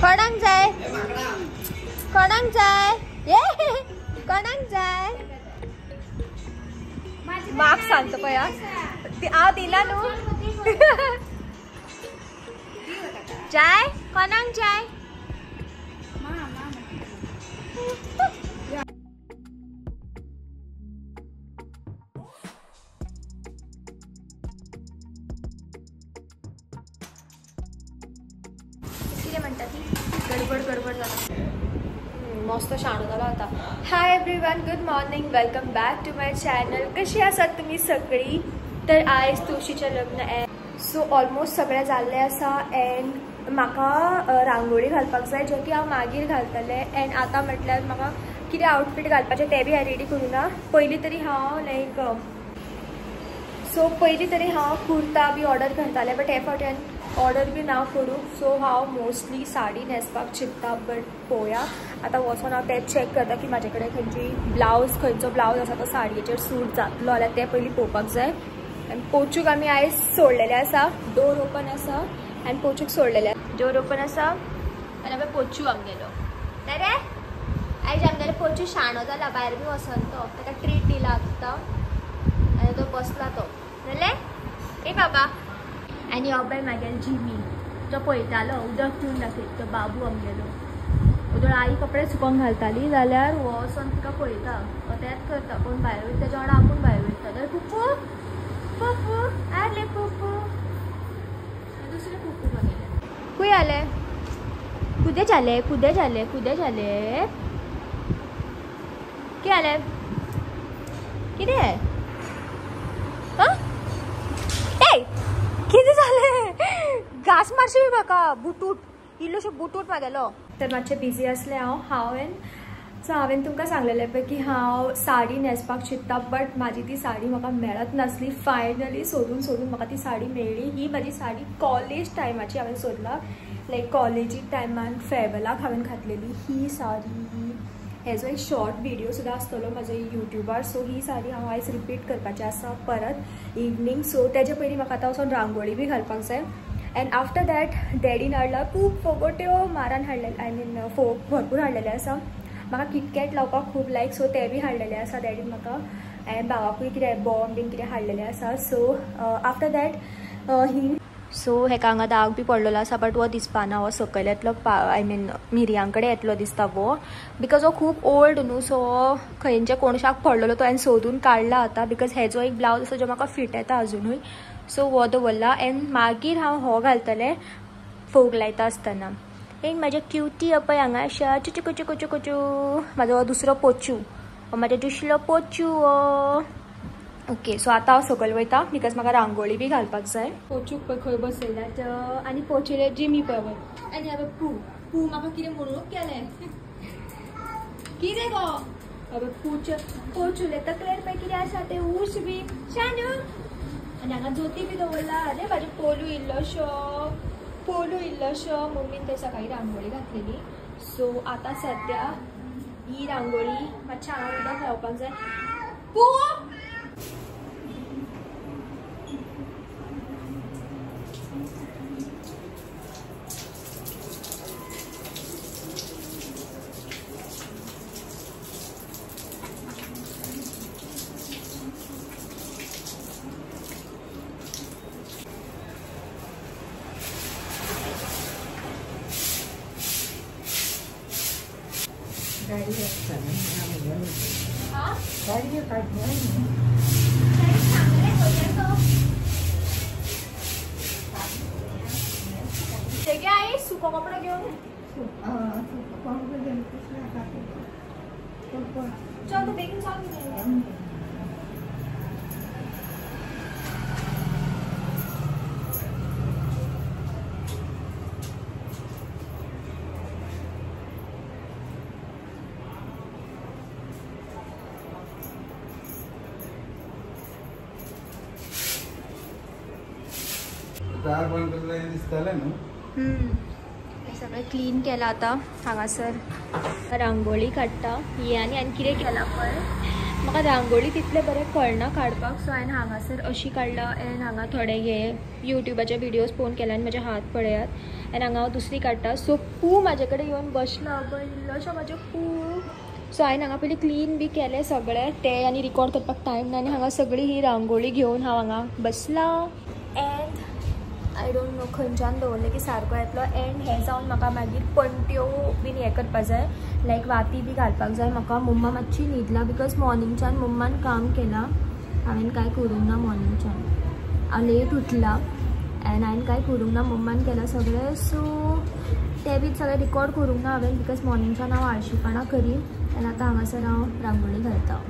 कोणाक जाय कोणाक जाय ये कोणाक जाय मार्क सांगता पळया हांव दिला न्हू जाय कोणाक जाय कितें म्हणटा ती गडबड गडबड जाला मस्त शाणो जाला आतां. Hi everyone, good morning, welcome back to my channel. कशी आसात तुमी सगळीं? तर आयज तुळशीचें लग्न सो ऑलमोस्ट सगळें जाल्लें आसा एंड म्हाका रांगोळी घालपाक जाय जो की हांव मागीर घालतलें. एंड आतां म्हटल्यार म्हाका कितें आउटफीट घालपाचें तें बी हांवें रेडी करूं ना. पयलीं तरी हांव लायक सो पयलीं तरी हांव कुर्ता बी ऑर्डर करतालें, बट हे फावटी हांवें ऑर्डर बी ना करूंक. सो हांव मोस्टली साडी न्हेसपाक चिंत्ता, बट पळोवया आतां वचोन हांव तें चॅक करता की म्हाजे कडेन खंयची ब्लावज खंयचो ब्लावज आसा तो साडयेचेर सूट जातलो जाल्यार तें पयलीं पळोवपाक जाय. आनी पोचूक आमी आयज सोडलेलें आसा, डोर ओपन आसा आनी पोचूक सोडलेलें, डोर ओपन आसा आनी आमी पोचू आमगेलो. रे आयज आमगेलो पोचू शाणो जाला, भायर बी वचोन तो ताका ट्रीट दिला आतां आनी तो बसला तो जालें ए बाबा. आनी हो पळय म्हागेलो जिमी तो पळयतालो उदक पिवन दाखयता तो बाबू आमगेलो. उदक आई कपडे सुकोंक घालताली जाल्यार हो वचोन तिका पळयता, हो तेंच करता, कोण भायर वयता तेज्या वांगडा आपूण भायर वयता. जाल्यार पुप्पू पुप्पू आले पुप्पू दुसरे पुप्पू म्हागेले. खूंय आले कुदे जाले कुदे जाले कुदे जाले कितें जालें कितें आं कितें जालें? घास मारशी म्हाका बुटूट इल्लोसो बुटूट म्हागेलो. तर मातशें बिजी आसलें हांव. हांवें सो हांवें तुमकां सांगलेलें पळय की हांव साडी न्हेसपाक चिंत्ता, बट म्हाजी ती साडी म्हाका मेळत नासली. फायनली सोदून सोदून म्हाका ती साडी मेळ्ळी. ही म्हाजी साडी कॉलेज टायमाची हांवें सोदला, लायक कॉलेजी टायमान फेरवेलाक हांवें घातलेली ही साडी. हेजो एक शॉर्ट व्हिडियो सुद्दां आसतलो म्हाजो युट्यूबार. सो ही साडी हांव आयज रिपीट करपाचें आसा परत इवनींग. सो तेजे पयलीं म्हाका आतां वचोन रांगोळी बी घालपाक जाय. एंड आफ्टर that डॅडीन हाडला खूब फोगोट्यो मारान हाडलेले, I mean फोग भरपूर हाडलेले आसा. म्हाका किटकॅट लावपाक खूब लायक, सो ते बी हाडलेले आसा डॅडीन म्हाका. एंड भावाकूय कितें बॉम बीन कितें हाडलेलें आसा. So after that he so हेका हांगा दाग बी पडलेलो आसा, बट हो दिसपाना, हो सकयल येतलो, I mean मिरयां कडेन येतलो दिसता हो, because हो खूब ओल्ड न्हू. सो खंयच्या कोणशाक पडलेलो तो हांवें सोदून काडला आतां, because हेजो एक ब्लावज आसा जो म्हाका फिट येता अजुनूय. सो हो दवरला एंड मागीर हांव हो घालतलें फोग लायता आसतना. एक म्हाज्या क्युटी पळय हांगा आसा चुचू कुचू कुचू कुचू, म्हाजो हो दुसरो पोचू, हो म्हाजो दुसरो पोचू हो. ओके सो आतां हांव सकयल वयता because म्हाका रांगोळी बी घालपाक जाय. पोचूक पळय खंय बसयल्यात आनी पोचेले जिमी पळय आनी हांवें पू पू म्हाका कितें म्हणूंक केलें कितें गो हांवें पूचे पोचुले तकलेर पळय कितें आसा तें ऊस बी शानू. आनी हांगा जोती बी दवरला. आरे म्हाजे पोलू इल्लोसो पोलू इल्लोसो. मम्मीन थंय सकाळी रांगोळी घातलेली. सो आतां सद्या ही रांगोळी मातशें हांगा उदक लावपाक जाय. पू सुको कपडो घेवन चल तूं बेगीन चल. सगळें क्लीन केलां आतां हांगासर रांगोळी काडटा ही. आनी आनी कितें केलां पळय, म्हाका रांगोळी तितले बरें कळना काडपाक. सो हांवें हांगासर अशी काडला एंड हांगा थोडे हे युट्यूबाचे विडियोज पळोवन केले आनी म्हजे हात पळयात. एंड हांगा हांव दुसरी काडटा. सो पू म्हाजे कडेन येवन बसला पळय इल्लोसो म्हाजो पू. सो हांवें हांगा पयलीं क्लीन बी केलें सगळें तें आनी रिकॉर्ड करपाक टायम ना. आनी हांगा सगळी ही रांगोळी घेवन हांव हांगा बसलां एंड I don't know खंयच्यान दवरलें की सारको येतलो. एंड हें जावन म्हाका मागीर पणट्यो बीन हें करपा जाय, लायक वाती बी घालपाक जाय म्हाका. मम्मा मातशी न्हिदला because मॉर्निंगच्यान मम्मान काम केलां, हांवें कांय करूंक ना मॉर्निंगच्यान. हांव लेट उठलां एंड हांवें कांय करूंक ना, मम्मान केलां सगळें. सो तें बी सगळें रिकॉर्ड करूंक ना हांवें because मॉर्निंगच्यान हांव आळशीपणां करी. एंड आतां हांगासर हांव रांगोळी घालता.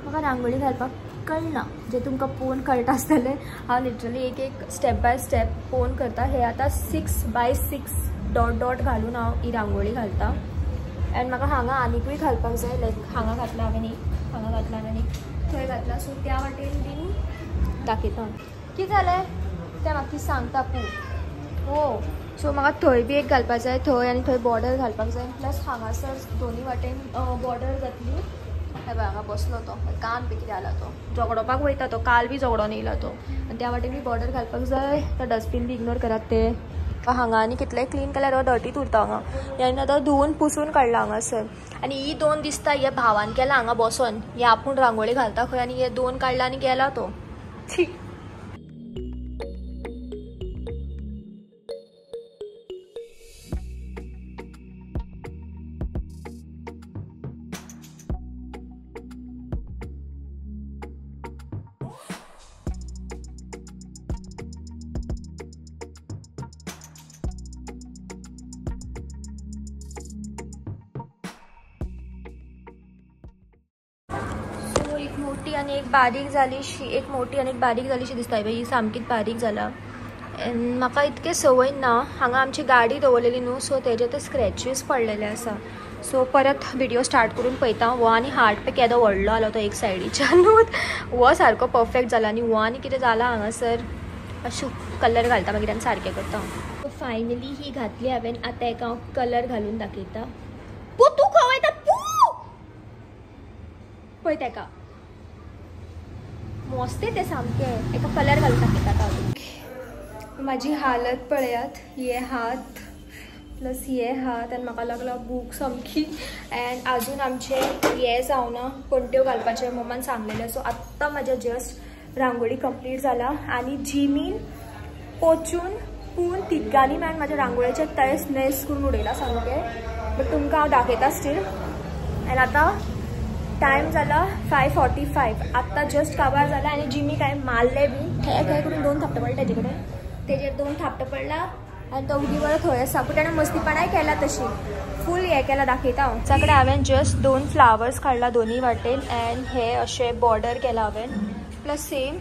म्हाका रांगोळी घालपाक कळना, जे तुमकां पळोवन कळटा आसतलें. हांव लिटरली एक एक स्टेप बाय स्टेप पळोवन करता. हे आतां 6 by 6 dot dot घालून हांव ही रांगोळी घालता. एंड म्हाका हांगा आनिकूय घालपाक जाय, लायक हांगा घातला हांवें एक, हांगा घातला हांवें एक, थंय घातला. सो त्या वाटेन बीन दाखयता कितें जालें तें म्हाका सांगता पू. हो सो म्हाका थंय बी एक घालपाक जाय, थंय आनी थंय बॉर्डर घालपाक जाय. प्लस हांगासर दोनी वाटेन बॉर्डर जातली. हे पळय हांगा बसलो तो, कान बी कितें जाला तो, झगडोपाक वयता तो, काल बी झगडोन येयला तो. आनी त्या वाटेन बी बॉर्डर घालपाक जाय. तो डस्टबीन बी इग्नोर करात ते. हांगा आनी कितलें क्लीन केल्यार हो डर्टीत उरता हांगा. आनी आतां धुवून पुसून काडला हांगासर. आनी ही दोन दिसता हे भावान केला हांगा बसोन, हे आपूण रांगोळी घालता खंय आनी हे दोन काडला आनी गेला तो. एक मोठी आनी एक बारीक जाली शी, एक मोठी आनी एक बारीक जाली शी दिसता. ही सामकीच बारीक जाला. म्हाका इतकें संवय ना. हांगा आमची गाडी दवरलेली न्हू, सो तेजे ते स्क्रॅचीस पडलेले आसा. सो परत विडियो स्टार्ट करून पळयता. हो आनी हार्ट पे केदो व्हडलो आलो तो एक सायडीच्यान, हो सारको परफेक्ट जाला. आनी हो आनी कितें जाला हांगासर अशें कलर घालता मागीर आनी सारकें करता. फायनली ही घातली हांवें. आतां एक हांव कलर घालून दाखयता. पू तूं खंय वयता पू, पळय तेका मस्ते ते सामकें. एका कलर घालून दाखयता. म्हाजी हालत पळयात, हे हात प्लस हे हात आनी म्हाका लागला भूक सामकी. एंड आजून आमचें हें जावना पणट्यो घालपाचें मम्मान सांगलेलें. सो आत्तां म्हाजें जस्ट रांगोळी कंप्लीट जाला. आनी जिमीन पोचून पूण तिगांनी मेळून म्हाज्या रांगोळेचें तयस नेस करून उडयला सामकें. बट तुमकां हांव दाखयता स्टील. एंड आतां टायम जाला 5:45. आत्तां जस्ट काबार जाला. आनी जिमी काय मारलें बी हे काय करून दोन थापटां पडला तेजे कडेन, तेजेर दोन थापटां पडला आनी तो उगी बरो थंय आसा. पूण ताणें मस्तीपणाय केला तशी फूल हें केला. दाखयता हांव. कडेन हांवें जस्ट 2 फ्लावर्स काडला दोनी वाटेन एंड हे अशें बॉर्डर केला हांवें. प्लस सेम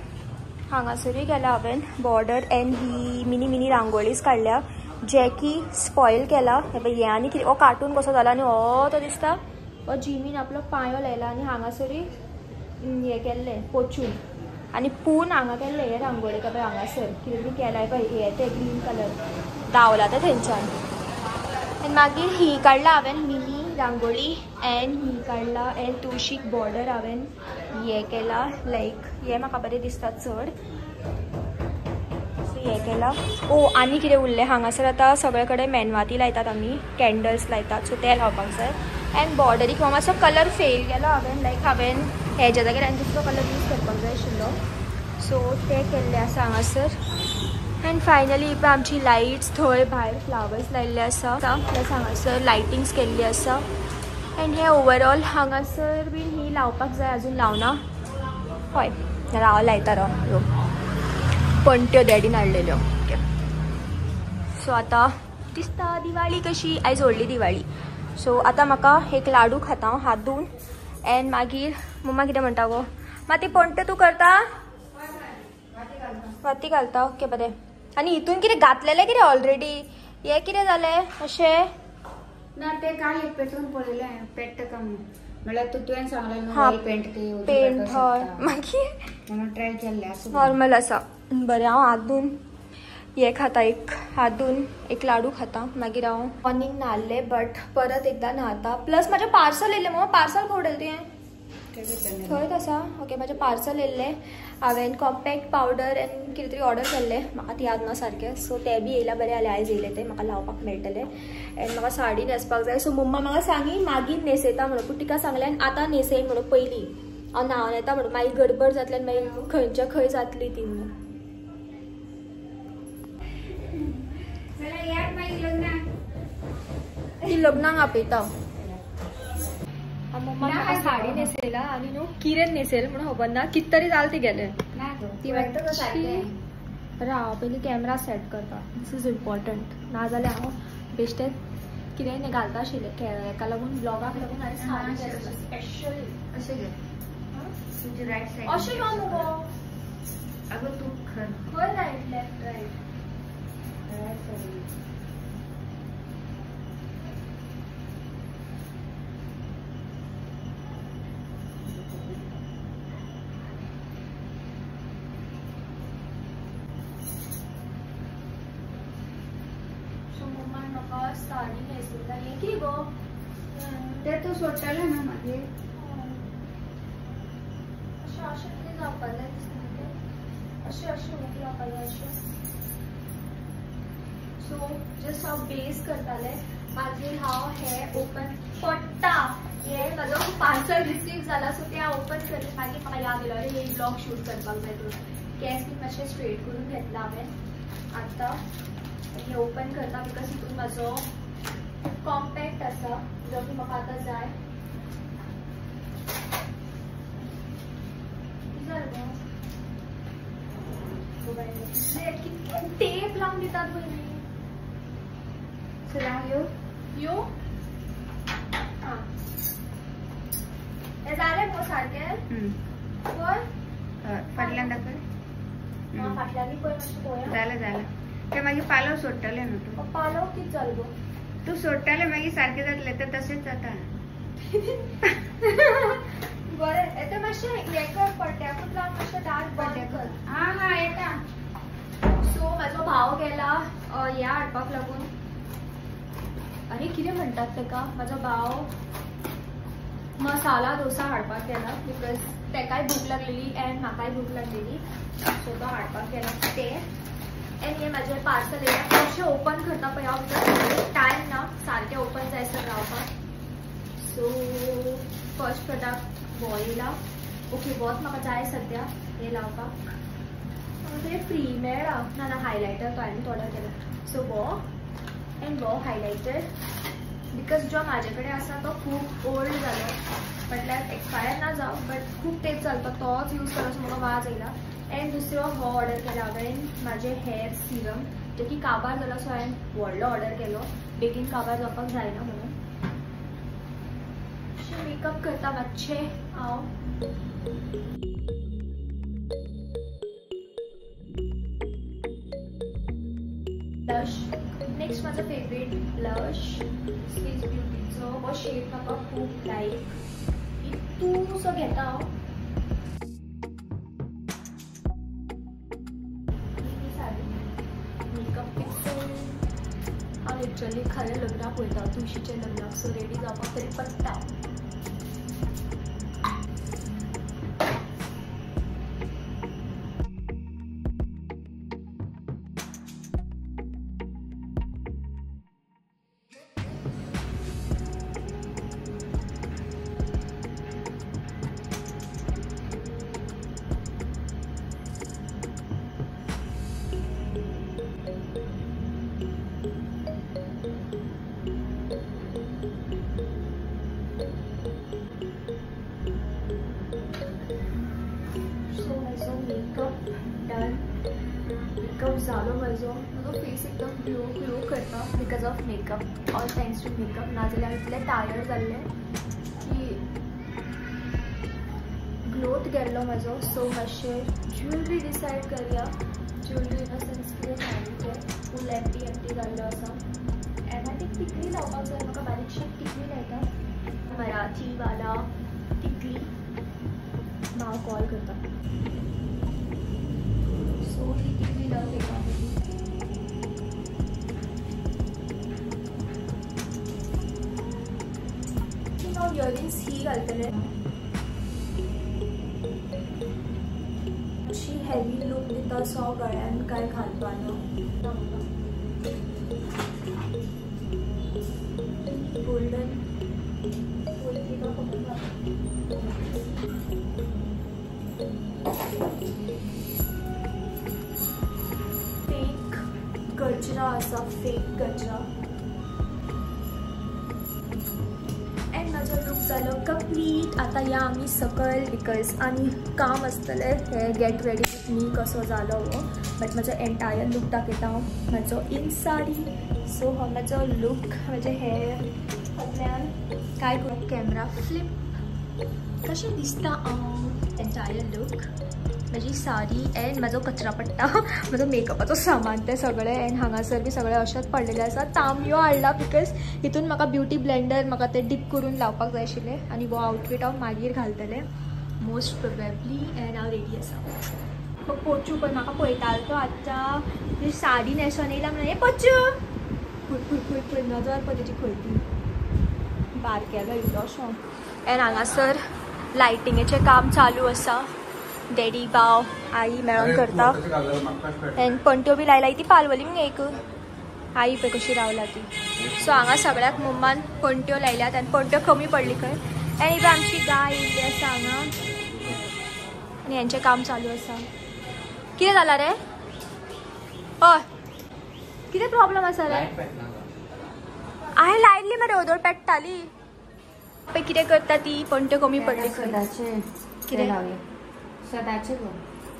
हांगासरूय केला हांवें border. And he mini mini रांगोळीच काडल्या जे की स्पॉयल केला. हे पळय हें आनी कितें हो कार्टून कसो जाला आनी हो तो दिसता हो जिमीन आपलो पांयो लायला आनी हांगासरूय हें केल्लें पोचून. आनी पूण हांगा केल्लें हे रांगोळी पळय हांगासर कितें तरी केलाय पळय हे ते ग्रीन कलर धांवला तें थंयच्यान. आनी मागीर ही काडला हांवें मिनी रांगोळी एंड he काडला एंड तुळशीक बॉर्डर हांवें हें केला. लायक हें म्हाका बरें दिसता चड, सो हें केलां. ओ आनी कितें उरलें हांगासर आतां सगळे कडेन मेणवाती लायतात आमी, कॅन्डल्स लायतात, सो ते लावपाक जाय. एंड बॉर्डरीक मातसो कलर फेल केलो हांवें, लायक हांवें हेज्या जाग्यार हांवें दुसरो कलर यूज करपाक जाय आशिल्लो, सो ते केल्ले आसा हांगासर. एंड फायनली पळय आमची लायट्स थंय भायर फ्लावर्स लायिल्ले आसा, प्लस हांगासर लायटिंग्स केल्ली आसा. एंड हे ओवरऑल हांगासर बीन ही लावपाक जाय, अजून लावना. हय हांव लायता राव ह्यो पणट्यो डॅडीन हाडलेल्यो. ओके सो आतां दिसता दिवाळी कशी, आयज व्हडली दिवाळी. सो आतां म्हाका एक लाडू खाता हांव हात धुवन एंड मागीर मम्मा कितें म्हणटा गो, माती पणट्यो तूं करता वाती घालता. ओके बरें. आनी हितून कितें घातलेलें कितें ऑलरेडी, हें कितें जालें अशें? ना ते काल एक पेटून पळयलें पेट्टा काय म्हणल्यार तुवें सांगलें न्हू पेंट ते पेंट. हय मागीर म्हणून ट्राय केल्लें आसा, नॉर्मल आसा. बरें हांव हात धुवन हे खाता एक हातून एक लाडू खाता. मागीर हांव मॉर्निंग न्हाल्लें बट परत एकदां न्हाता. प्लस म्हाजें पार्सल येयलें मम्मा, पार्सल खंय उडयलें तुवें? थंयच आसा. ओके म्हाजें पार्सल येयल्लें, हांवें कॉम्पॅक्ट पावडर आनी कितें तरी ऑर्डर केल्लें, म्हाका ती याद ना सारकें. सो तें बी येयलां, बरें जालें आयज येयलें तें, म्हाका लावपाक मेळटलें. आनी म्हाका साडी न्हेसपाक जाय. सो मम्मा म्हाका सांगी मागीर न्हेसयता म्हणून, पूण तिका सांगलें आनी आतां न्हेसय म्हणून, पयलीं हांव न्हावन येता म्हणून, मागीर गडबड जातली आनी मागीर खंयच्या खंय जातली ती म्हणून. ती लग्नाक आपयता. मम्मा म्हाका साडी न्हेसयला आनी न्हू कितें न्हेसयलें म्हणून खबर ना, कितें तरी जालें तिगेलें. ती मातशी राव पयलीं कॅमरा सेट करता, this is important. नाजाल्यार हांव बेश्टें कितेंय घालता आशिल्लें हेका लागून, ब्लॉगाक लागून. हांवें साडी न्हेसला स्पेशल. अशें घे रायट सायड. अशें ना मुगो, अगो तूं खंय रायट लेफ्ट रायट. साडी न्हेसयला हें कितें गो? तें तूं सोडटलें ना मागीर. अशें अशें कितें जावपाक जाय दिसता तें, अशें अशें उंच लावपाक जाय अशें. सो जस्ट हांव बेस करतालें, मागीर हांव हें ओपन पडटा, हें म्हाजो पार्सल रिसीव जाला. सो तें हांव ओपन करता, मागीर म्हाका याद येयलो अरे हे ब्लॉग शूट करपाक जाय म्हणून. केंस बीन मातशें स्ट्रेट करून घेतला हांवें. आतां हे ओपन करता because हितून म्हाजो कॉम्पॅक्ट आसा जो की म्हाका आतां जाय. कितें जालें गो? टेप लावन दितात पयलीं. चल हांव यो यो. आं हें जालें मुगो सारकें? पळय फाटल्यान दाखय. फाटल्यानूय पळय मातशें पळोवया. जालें जालें. ते मागीर पालव सोडटलें न्हू तूं? पालव कितें जालें गो? तूं सोडटलें मागीर सारकें जातलें, तर तशेंच जाता. बरें येता मातशें हें कर, पड्ड्याकूच लावन मातशें डार्क बंद कर. आं हां येता. सो म्हाजो भाव गेला ह्या हाडपाक लागून, आनी कितें म्हणटात तेका, म्हाजो भाव मसाला डोसा हाडपाक गेला because तेकाय भूक लागलेली एंड म्हाकाय भूक लागलेली. सो तो हाडपाक गेला तें. एंड हे म्हाजें पार्सल येयलां, मातशें ओपन करता पळय हांव because time ना सारकें ओपन जायसर रावपाक. सो फर्स्ट प्रोडक्ट हो येयला. ओके होच म्हाका जाय सद्या हें लावपाक. म्हाका फ्री मेळ्ळा ना ना हायलायटर तो हांवें ऑर्डर केला. सो हो एंड हो हायलायटर because जो म्हाजे कडेन आसा तो खूब ओल्ड जालो, म्हटल्यार एक्सपायर ना जावं बट खूब तेंप जालो तोच यूज करप म्हाका वाज येयला. एंड दुसरो हो ऑर्डर केला हांवें म्हाजें हेअर सिरम, जे की काबार जालो. सो हांवें व्हडलो ऑर्डर केलो, बेगीन काबार जावपाक जायना म्हणून. अशें मेकअप करता मातशें हांव. ब्लश नेक्स्ट म्हाजो फेवरेट ब्लश स्विस ब्युटीचो. हो शेड म्हाका खूब लायक, इतूसो घेता हांव. मेकअप हांव लिटरली खरें लग्नाक वयता, तुळशीच्या लग्नाक. सो रेडी जावपाक तरी पडटा. मेकअप जालो म्हजो, म्हजो फेस एकदम ग्लो ग्लो करता because of makeup, all thanks to makeup. नाजाल्यार हांव इतलें टायर्ड जाल्लें की ग्लोथ गेल्लो म्हजो. सो मातशें ज्युलरी डिसायड करया. ज्युलरी इन अ सेन्स कितें सांगू तें फूल एम्प्टी एम्प्टी जाल्लो आसा. एंड I think टिकली लावपाक जाय म्हाका, बारीकशी टिकली लायता, मराठी वाला टिकली. हांव कॉल करता. सो ही टिकली लावन घेता. हांव इयरिंग्स ही घालतलें. अशी हेवी लूक दिता सो गळ्यान काय घालपा न्हू. गोल्डन फेक गजरा आसा, फेक गजरा. एंड म्हाजो लूक जालो कंप्लीट. आतां या आमी सकयल because आनी काम आसतलें हें गेट रेडी विथ मी कसो जालो हो. बट म्हाजो एंटायर लूक दाखयता हांव म्हाजो इन साडी. सो हो म्हाजो लूक, म्हजे हेर फाटल्यान काय करूं कॅमरा फ्लिप कशें दिसता हांव एंटायर लूक. म्हजी साडी एंड म्हाजो कचरा पडटा, म्हजो मेकअपाचो सामान तें सगळें. एंड हांगासर बी सगळें अशेंच पडलेलें आसा. तांबयो हाडला because हितून म्हाका ब्युटी ब्लेंडर म्हाका तें डीप करून लावपाक जाय आशिल्लें. आनी हो आउटफीट हांव मागीर घालतलें मोस्ट प्रोबेबली. एंड हांव रेडी आसा. पोचू पळय म्हाका पळयतालो तो आतां ती साडी न्हेसोन येयला म्हणून. हे पोचू फूय फूय फूय फूय नजर पळय तेजी खंय ती बारकेलो इल्लोसो. एंड हांगासर लायटिंगेचें काम चालू आसा. डॅडी भाव आई मेळोन करता. एंड पणट्यो बी लायला ती पालवली मगे एक आई पळय कशी रावला ती. सो हांगा सगळ्याक मम्मान पणट्यो लायल्यात आनी पणट्यो कमी पडली खंय. एंड ही आमची गाय येयल्ली आसा हांगा आनी हेंचें काम चालू आसा. कितें जाला रे? हय कितें प्रॉब्लम आसा रे? हांवें लायल्ली मरे ओदोळ पेट्टाली. पळय कितें करता ती, पणट्यो कमी पडली खंय. कितें सदाचे गो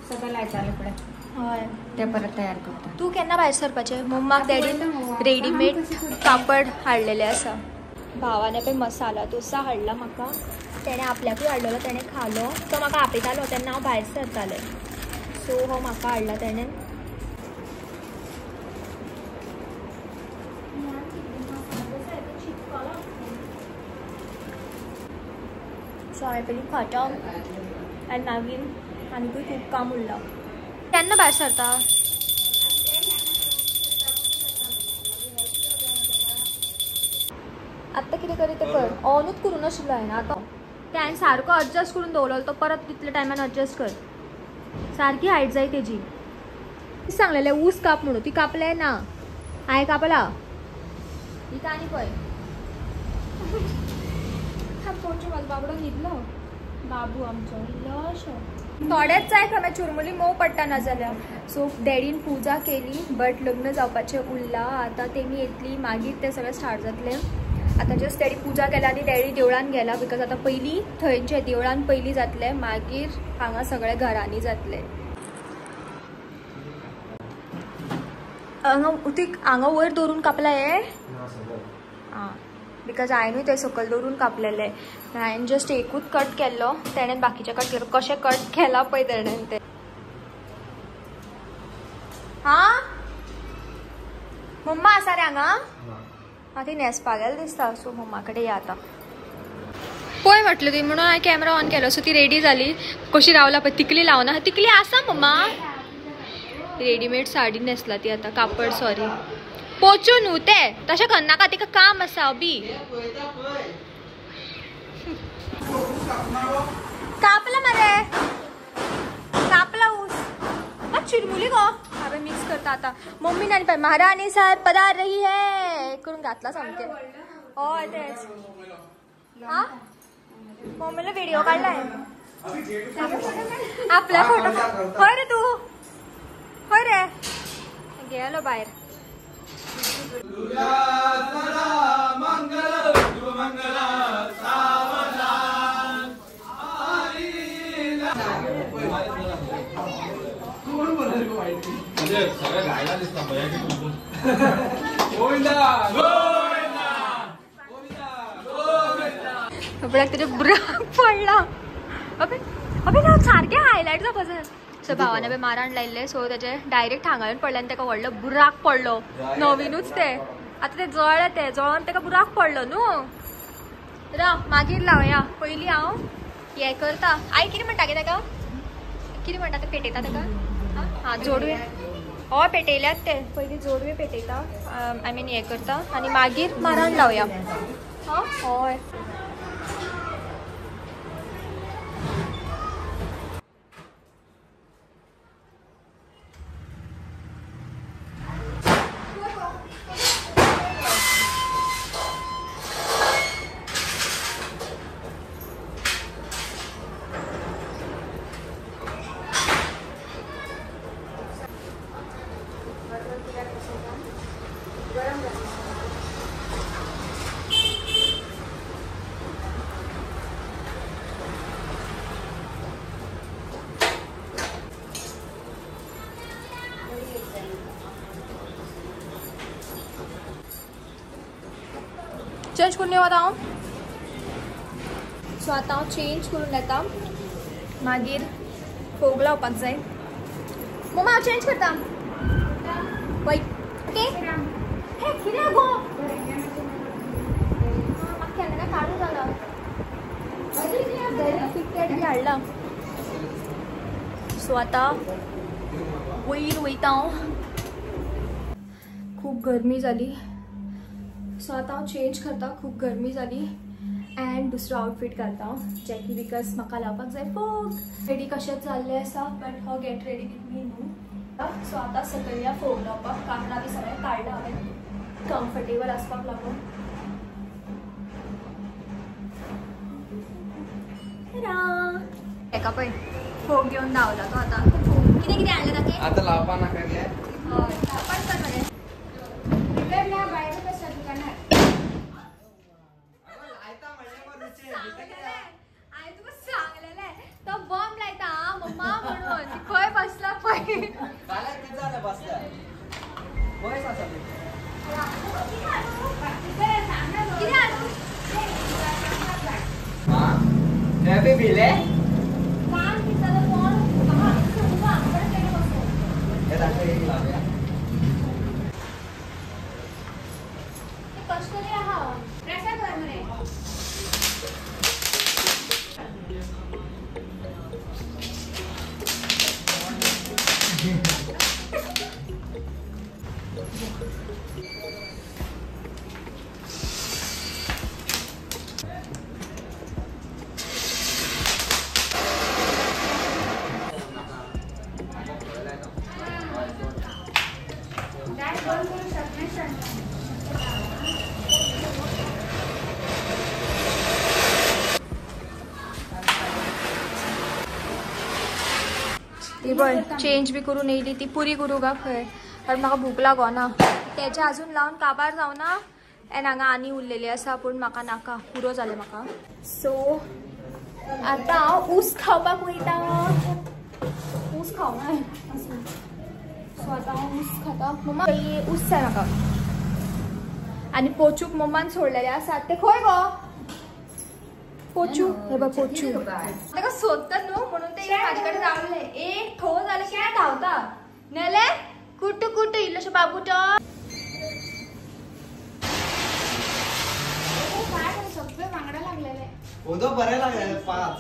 सदां लायताले पळय. हय ते परत तयार करता. तूं केन्ना भायर सरपाचें? मम्माक डॅडीन रेडीमेड कापड हाडलेलें आसा. भावाने पळय मसाला डोसा हाडला म्हाका, तेणें आपल्याकूय हाडलेलो, तेणें खालो. तो म्हाका आपयतालो तेन्ना हांव भायर सरतालें. सो हो म्हाका हाडला तेणें. सो हांवें पयलीं खाता आनी मागीर आनीकूय खूब काम उरलां. केन्ना भायर सरता? आतां कितें करी तें कर. ऑनूच करूं नाशिल्लो हांवें. आतां तें हांवें सारको एडजस्ट करून दवरलो तो परत तितल्या टायमान एडजस्ट कर. सारकी हायट जाय तेजी. सांगलेलें ऊस काप म्हणून, ती कापलें ना, हांवें कापला. ही आनी पळय पोचू म्हाजो बाबडो न्हिदलो, बाबू आमचो इल्लोसो. थोडेच जाय खंय चुरमुली मोव पडटा ना जाल्यार. सो डॅडीन पुजा केली बट लग्न जावपाचें उरलां. आतां तेमी येतली मागीर तें सगळें स्टार्ट जातलें. आतां जस्ट डॅडी पुजा केला आनी डॅडी देवळान गेला because आतां पयलीं थंयचे देवळान पयलीं जातलें, मागीर हांगा सगळें घरांनी जातलें. हांगा ती हांगा वयर दवरून कापला हें. आं because हांवेनूय तें सकयल दवरून कापलेलें. हांवें जस्ट एकूच कट केल्लो, तेणें बाकीचें कट केलो. कशें कट केलां पळय तेणें तें. हां मम्मा आसा रे हांगा? हां ती न्हेसपाक गेल्या दिसता. सो मम्मा कडेन या आतां. पळय म्हटलें तुवें म्हणून हांवें कॅमरा ऑन केलो. सो ती रेडी जाली. कशी रावला पळय, तिकली लावना. तिकली आसा मम्मा. रेडीमेड साडी न्हेसला ती आतां, कापड सॉरी. पोचू न्हू तें तशें करनाका, तिका काम आसा बी. कापला मरे, कापला ऊस. चिरमुली गो हांवें मिक्स करता आतां. मम्मी आनी पळय महाराणी साहेब पदार रही है करून घातला सामकें. हय तेंच. आं मम्मीलो व्हिडिओ काडलाय आपला फोटो. खंय रे तूं? खंय रे गेलो भायर. आपल्याक तेजे ब्राक पडला. अबे अबे ना सारकें हायलायट जावपाचें. सो भावान अबे माराण लायिल्लें. सो तेजे डायरेक्ट हांगा येवन पडलें आनी तेका व्हडलो बुराक पडलो. नवीनूच तें आतां तें जळ्ळें, तें जळोन तेका बुराक पडलो न्हू. राव मागीर लावया, पयलीं हांव हें करता. आई कितें म्हणटा गे तेका? कितें म्हणटा तें पेटयता तेका? आं जोडवे. हय पेटयल्यात ते. पयलीं जोडवे पेटयता, I mean हें करता आनी मागीर माराण लावया. हां हय. गरम जालें. चेंज करून येवता हांव. सो आतां हांव चेंज करून येता, मागीर फोग लावपाक जाय. मम्मा हांव चेंज करता. वय ओके. हे कितें गो, म्हाका केन्ना काडू जाला किटकॅट बी हाडला. सो आतां वयर वयता हांव. खूब गरमी जाली. सो आतां हांव चेंज करता, खूब गरमी जाली. एंड दुसरो आउटफीट घालता हांव, जेकी because म्हाका लावपाक जाय फोग. रेडी कशेंच जाल्लें आसा, बट हो गेट रेडी विथ मी न्हू. सो आतां सकयल या फोग लावपाक. कांकणां बी सगळें काडलां हांवें कम्फर्टेबल आसपाक लागून. हेका पळय फोग घेवन धांवला तो आतां. कितें कितें हाडलें ताके आतां लावपाक नाका. हय लावपाक कर मरे. सांगलेलें तो बॉम्ब लायता मम्मा म्हणून. खंय बसला पळय. कितें हाडूं? कशें आहा ती पळय चेंज बी करून येयली ती पुरी करूं गा खंय, कारण म्हाका भूक लागोना. तेजे अजून लावन काबार जावना. एंड हांगा आनी उरलेली आसा, पूण म्हाका नाका, पुरो जालें म्हाका. सो आतां हांव ऊस खावपाक वयता. ऊस खावना. सो आतां हांव ऊस खाता. मम्मा ऊस जाय म्हाका. आनी पोचूक मम्मान सोडलेले आसा ते खंय गो पोचू. हे बघ पोचू ताका सोदता न्हू म्हणून ते म्हाजे कडेन रावले. एक ठो जालें की धांवता नेले कुटू कुटू इल्लोसो बाबू तो. सगळे वांगडा लागलेले. बरे लागले पांच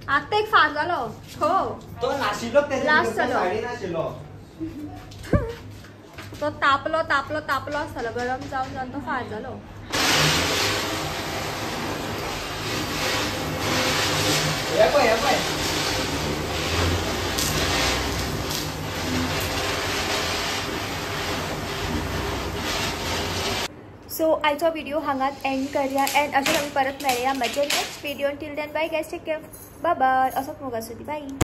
आतां एक फार जालो. हो तो नाशिल्लो, लास्ट जालो, साडी नाशिल्लो तो. तापलो तापलो तापलो आसतालो, गरम जावन जावन तो फार जालो. सो आयचो व्हिडिओ हांगात एंड करया. एंड अशें आमी परत मेळया म्हजे next video. Till then bye guys, take care, bye bye. असोच मोग आसूं दी, बाय.